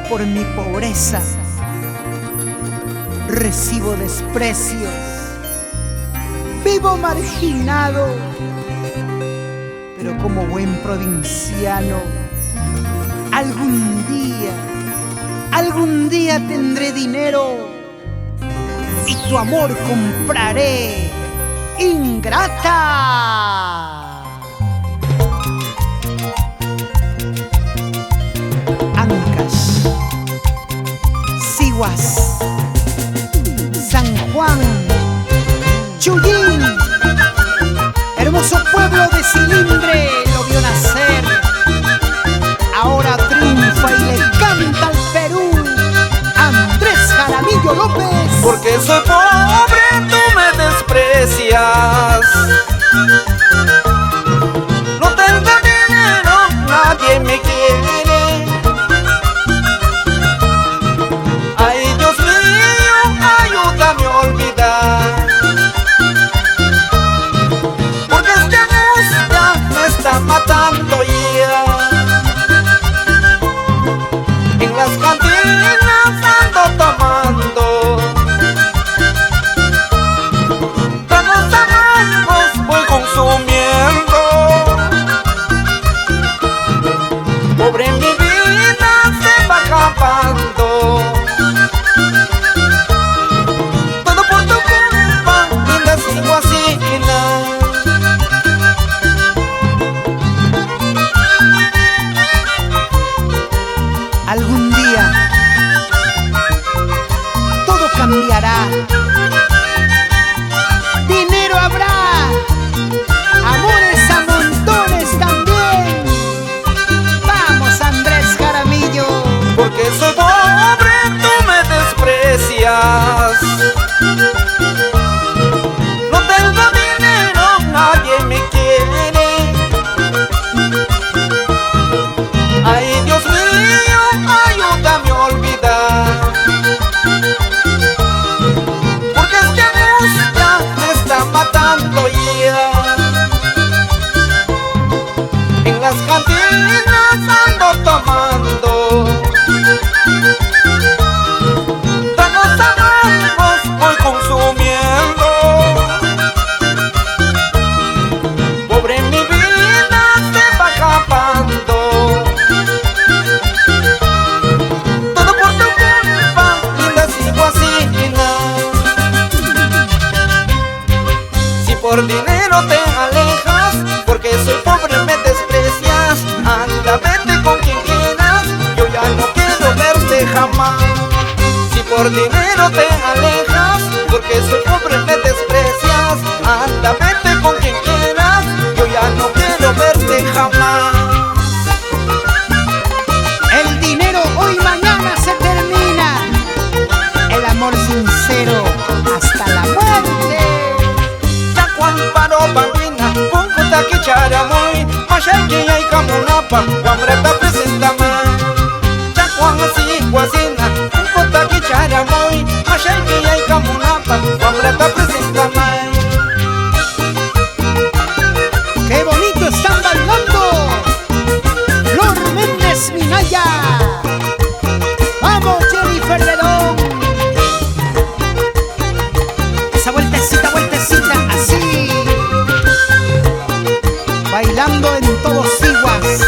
Por mi pobreza recibo desprecios, vivo marginado, pero como buen provinciano, algún día tendré dinero y tu amor compraré, ingrata. Ancash, Sihuas, San Juan, Chuyín, hermoso pueblo de Cilindre lo vio nacer. Ahora triunfa y le canta al Perú, Andrés Jaramillo López. Porque soy pobre, tú me desprecias. No tengo dinero, nadie me quiere. Ay, Dios mío, ayúdame a olvidar, porque esta angustia me está matando ya. En las cantinas ando tomando tragos amargos, voy consumiendo. Pobre mi vida se va acabando. Todo por tu culpa, linda sihuasina. Algún día todo cambiará. Dinero habrá, amores a montones también. Vamos, Andrés Jaramillo. Porque soy pobre, tú me desprecias. No tengo dinero, nadie me quiere. Ay, Dios mío, ayúdame a olvidar, porque esta angustia me está matando ya. En las cantinas ando tomando tragos amargos, voy consumiendo. Pobre mi vida se va acabando. Todo por tu culpa, linda sihuasina. Si por dinero te alejas, porque soy pobre me desprecias. Anda, vete con quien quieras, yo ya no quiero verte jamás. Si por dinero te alejas, porque soy pobre me desprecias. Anda, vete con quien quieras, yo ya no quiero verte jamás. El dinero hoy, mañana se termina. El amor sincero hasta la muerte. Chacuán paro bambina, punkuta kicharamuy, mashayki yaykamunapa, wamrata presentamay. Chacuán sihuasina, punkuta kicharamuy, mashayki yaykamunapa, wamrata presentamay. ¡Qué bonito están bailando! Flor Méndez Minaya. ¡Vamos, Jennifer Ledón! Esa vueltecita, vueltecita, así. Bailando en todos Sihuas.